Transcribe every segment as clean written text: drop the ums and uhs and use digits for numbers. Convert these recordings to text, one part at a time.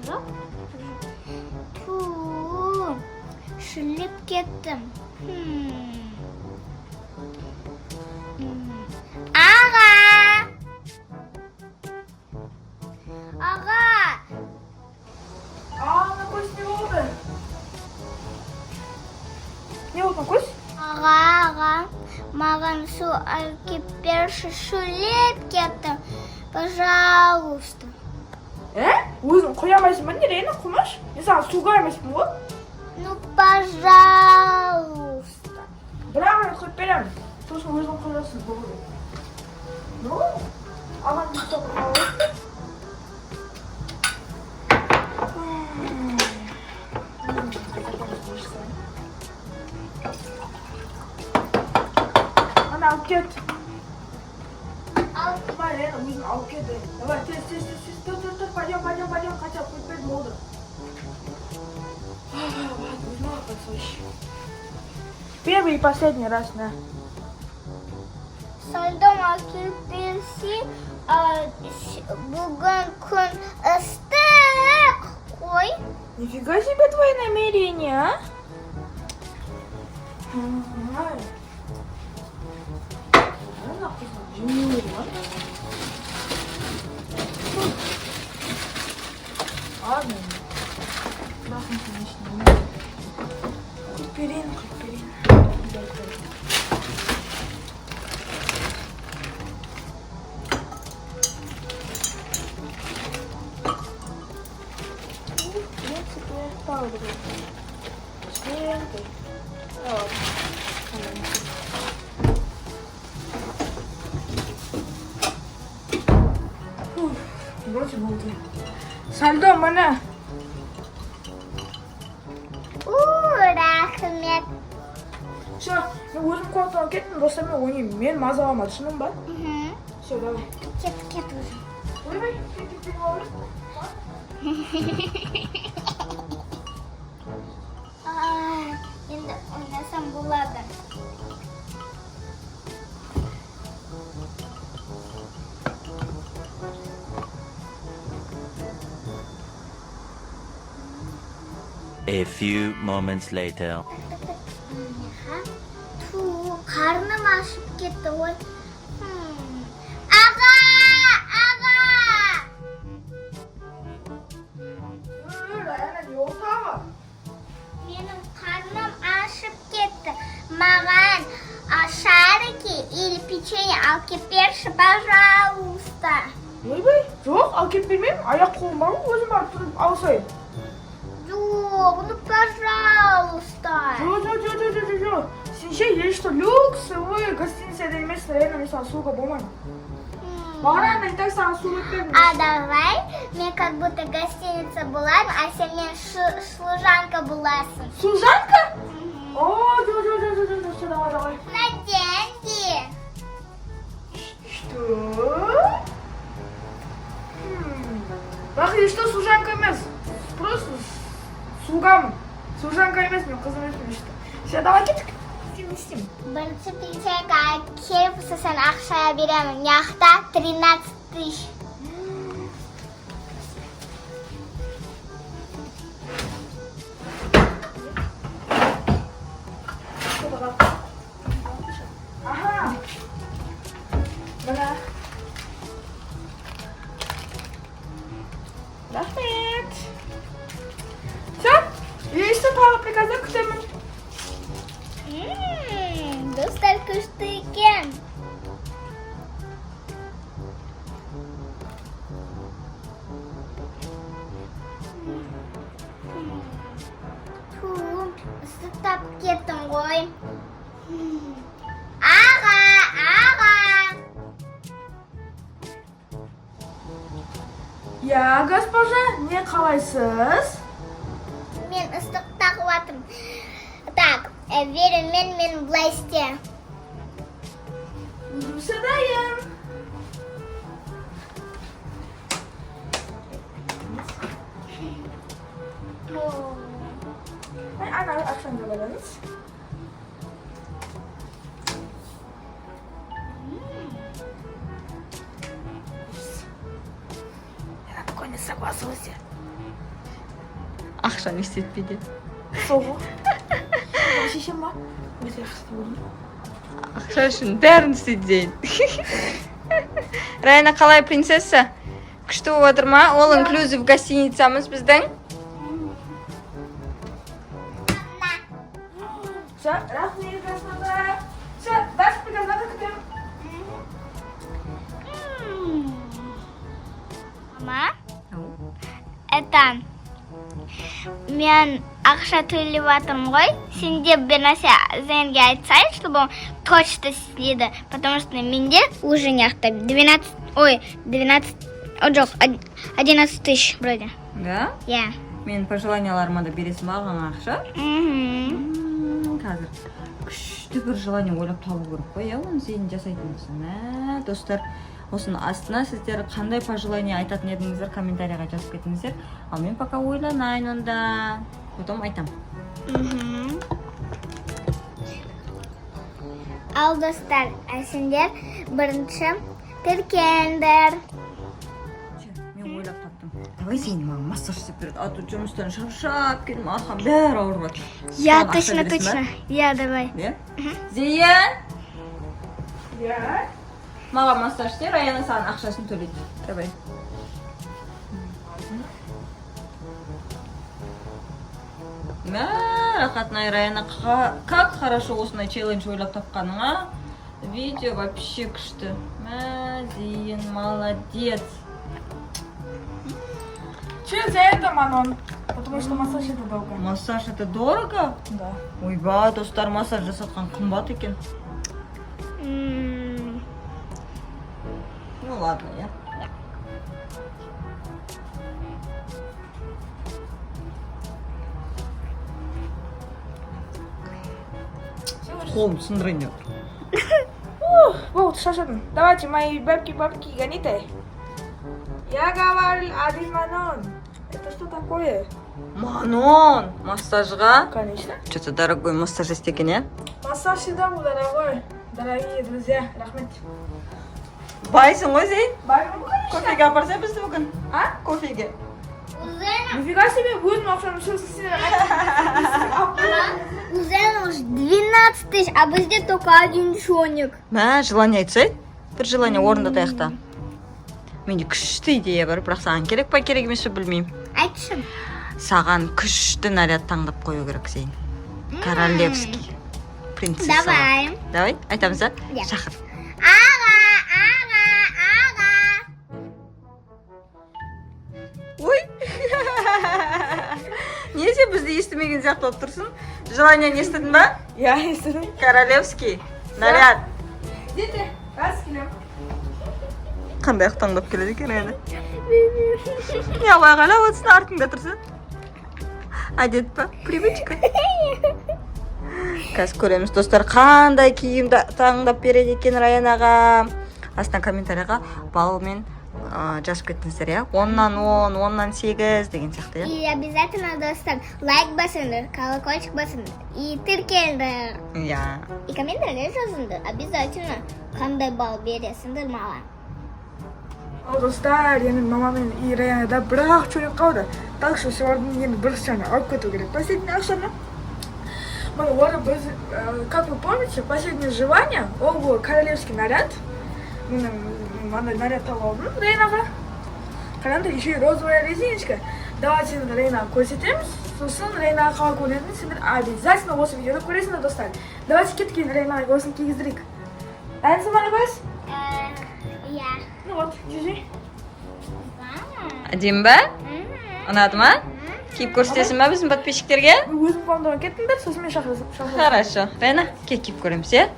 Жоқ. Ту, шөлдеп кеттім. Аға! Аға! А, Накөз, не болды? Не болды, Накөз? Аға, аға, маған су әкеп берші, шөлдеп кеттім. Пожалуйста. Ә? Өзің құя алмайсың ба? Не, Райана, құймашы. Мен саған слуга емеспін ғой. Ну, пожалуйста. Бір-ақ рет құйып беремін. Сосын өзің құясың, болды. Ну, ағам ұйықтап қалды. Ана, алып кет. Ал. Давай, Лена, өзің алып кет. Давай, тез, тез, тез, тез, тұр, тұр, тұр, пойдем, пойдем, пойдем, хотя бы құйып бердім, болды. Өзім алып кетсейші. Первый и последний раз, на. Со льдом әкеліп берсе, бүгін күн ыстық қой. Нифига себе твои намерения, а? Ай. Ана қызым жемей ма? Ладно. Рахмет, конечно. Құйып берейін, құйып берейін. Дай, дай. Ну, в принципе, тағы бір кішкентай. Ладно. Фух, вроде болды. Со льдом, міне. У, рахмет. Все, мен өзім комнатаға кеттім, достармен ойнаймын. Мен мазалама, түсіндің ба? Мгм. Все, давай. Кет, кет уже. Ойбай, кет, кет, кет, алып. Ай, енді ойнасам болады. A few moments later. Аха. Ту, қарным ашып кетті ғой. Аға, аға! Раяна, не болды тағы? Менің қарным ашып кетті. Маған шарики или печенье алып келіп берші, пожалуйста. Ойбай, жоқ, алып келіп бермеймін. Аяқ қолым бар ғой, өзім барып тұрып алсайын. Жоқ, ну пожалуйста. Жоқ, жоқ, жоқ, жоқ, жоқ, жоқ. Сен ше, если что, люксовый гостиницада емессің, Раяна, мен саған слуга болмаймын. Бағана и так саған су құйып бердім. А давай, мен как будто гостиница боламын, а сен мен служанка боласың. Служанка? О, жоқ, жоқ, жоқ, жоқ, жоқ, все, давай, давай. На деньги. Что? Бірақ если что, служанка емес. Просто слугамын. Служанка емес, мен қызым емеспін, что. Все, давай кеттік. Не істеймін? Бірінші печенье келіп, сосын ақша беремін. Мына 13 тысяч. Ага. Міне. Рахмет. Все, если что, тағы приказдар күтемін. Достар, күшті екен. Ту, ыстықтап кеттім ғой. Аға, аға. Я, госпожа, не қалайсыз? Мен ыстықтап жатырмын. Так, верен мен былай істе. Өзім дайын. Ай, ана, ақшаңды алыңыз. Я на такой не согласился. Ақша не істетпейді. Сол ғой. Шешем ба? Өте жақсы деп ойлаймын. Ақша үшін бәрін істейді Зейін. Раяна, қалай, принцесса? Күшті болып отыр ма? All inclusive гостиницамыз біздің. Все, рахмет, Краснодар. Все, дальше приказать күтемін. Мама, это мен ақша төлеп жатырмын ғой. Сен де бір нәрсе Зейінге айтсай, чтобы он точно істеді. Потому что менде уже жақта 12, ой, 12, о, жоқ, 11 тысяч вроде. Да? Иә. Менің пожеланияларыма да бересің ба ағаңа ақша? Мгм. Қазір күшті бір желание ойлап табу керек қой, иә, оны Зейін жасайтын болса. Мә, достар, осының астына сіздер қандай пожелание айтатын едіңіздер, комментарийға жазып кетіңіздер. Ал мен пока ойланайын онда, потом айтамын. Мгм. Ал достар, а сендер бірінші тіркеліңдер. Че, мен ойлап таптым. Давай Зейін маған массаж істеп береді, а то жұмыстан шаршап келдім, арқам бәрі ауырып жатыр. Я Соған ақша точно, бересің ба? точно. Я давай. Иә, Зейін. Иә. Маған массаж істе, Раяна саған ақшасын төлейді. Давай. Мә, рахат ай, Раяна, как хорошо осындай челлендж ойлап тапқаныңа. Видео вообще күшті. Мә, Зейін, молодец. Че за это, Манон? Потому что массаж это долго. Массаж это дорого? Да. Ойбай, достар, массаж жасатқан қымбат екен. Ну ладно, иә. Қолым сындырайын деп отыр. Вот, шашатын. Давайте, мои бабки-бабки, гоните. Я говорил один Манон. Это что такое? Манон, массажға. Конечно. Что-то дорогой массажист екен, иә? Массаж всегда был дорогой. Дорогие друзья, рахмет. Байсың ғой, Зейін. Бай, ну, конечно. Кофеге апарса бізді бүгін. А? Кофеге. Нифига себе, өзім ақшаны сен. У Зена уже 12 тысяч, а бізде только один чоник. Мә, желание айтсай. Бір желание орындатайық та. Менде күшті идея бар, бірақ саған керек па, керек емес пе, білмеймін. Айтшы. Саған күшті наряд таңдап қою керек, Зейін. Королевский. Принцесса. Давай. Давай, айтамыз да? Иә. Шақыр. Аға, аға, аға. Ой. Не, сен бізді естімеген сияқты болып тұрсың? Желание не естідің ба? Я естідім. Королевский наряд. Дети, раз келем. Қандай ақ таңдап келеді екен енді? Не айғайлап отырсың, артыңда тұрсың? Әдет па? Привычка. Қазір көреміз, достар, қандай киім таңдап береді екен Раянаға. Астына комментарийға баллмен жазып кеттіңіздер, иә, 10-нан 10, 10-нан 8 деген сияқты, иә. И обязательно, достар, лайк басыңдар, колокольчик басыңдар и тіркеліңдер. Иә. И комментарий жазыңдар, обязательно. Қандай балл бересіңдер маған. Ал достар, енді мама мен и Раянада бір ақ чоник қалды. Так что солардың енді бір ақшаны алып кету керек. Последний ақшаны. Міне, оны біз, как вы помните, последнее желание, ол был королевский наряд. Міне, мынандай наряд тауып алдым Раянаға. Қараңдар, еще и розовая резиночка. Давайте енді Раянаға көрсетеміз. Сосын Раянаға қалай көрінетінін сендер обязательно осы видеода көресіңдер, достар. Давайте кеттік, енді Раянаға осыны кигіздірейік. Дайынсың ба, Райбас? Иә. Ну вот, держи. Әдемі ба? Ұнады ма? Киіп көрсетесің ба біздің подписчиктерге? Өзім қолымда кеттіңдер, сосын мен шақырасың. Хорошо, Раяна, кел, киіп көреміз, иә.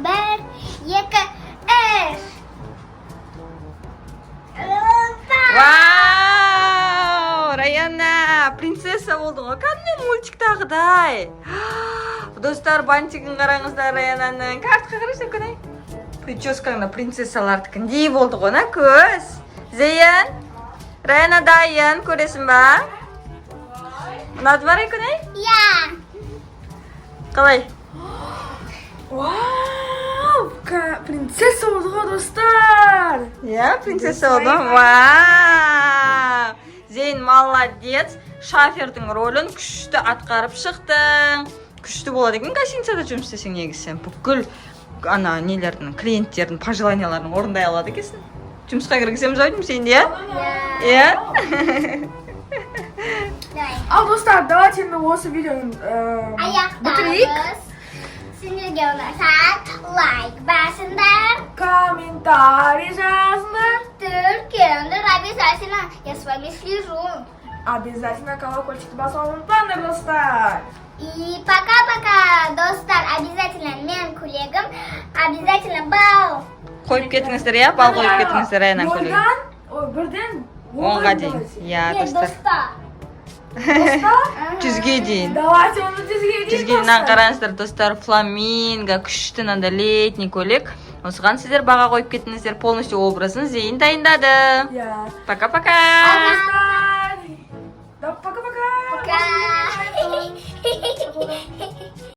Бір, екі, үш. Опа! Вау! Раяна, принцесса болдың ғой, кәдімгі мультиктағыдай. Достар, бантигін қараңыздар Раянаның. Артқа қарашы, күнай. Прическаң да принцессалардікіндей болды ғой, на көз. Зейін, Раяна дайын, көресің ба? Ұнады ма, Райкүнай? Иә. Қалай? Вау, принцесса болды ғой, достар. Иә, принцесса болды. Вау! Зейін, молодец, шафердің рөлін күшті атқарып шықтың. Күшті болады екен гостиницада жұмыс істесең негізі. Сен бүкіл ана нелердің, клиенттердің пожеланияларын орындай алады екенсің. Жұмысқа кіргіземіз ау деймін сені, иә? Иә. Давай. Ал, достар, давайте енді осы видеоны бітірейік. Аяқтаймыз. Сендерге ұнаса, лайк басыңдар. Комментарий жазыңдар. Тіркеліңдер обязательно. Я с вами слежу. Обязательно колокольчикті басуға ұмытпаңдар, достар. И пока-пока, достар. Обязательно мен көйлегім. Обязательно балл. Қойып кетіңіздер, иә, балл қойып кетіңіздер Раянаның көйлегіне. 0-дан, ой, 1-ден 10-ға дейін, иә. Нет, Достар, достар. Достар, 100-ге дейін. Давайте оны 100-ге дейін. 100-ге дейін. Достар. Қараңыздар, достар, фламинго, күшті мынандай летний көйлек. Осыған сіздер баға қойып кетіңіздер. Полностью образын Зейін дайындады. Иә. Пока пока. Достар, да, пока пока. Пока.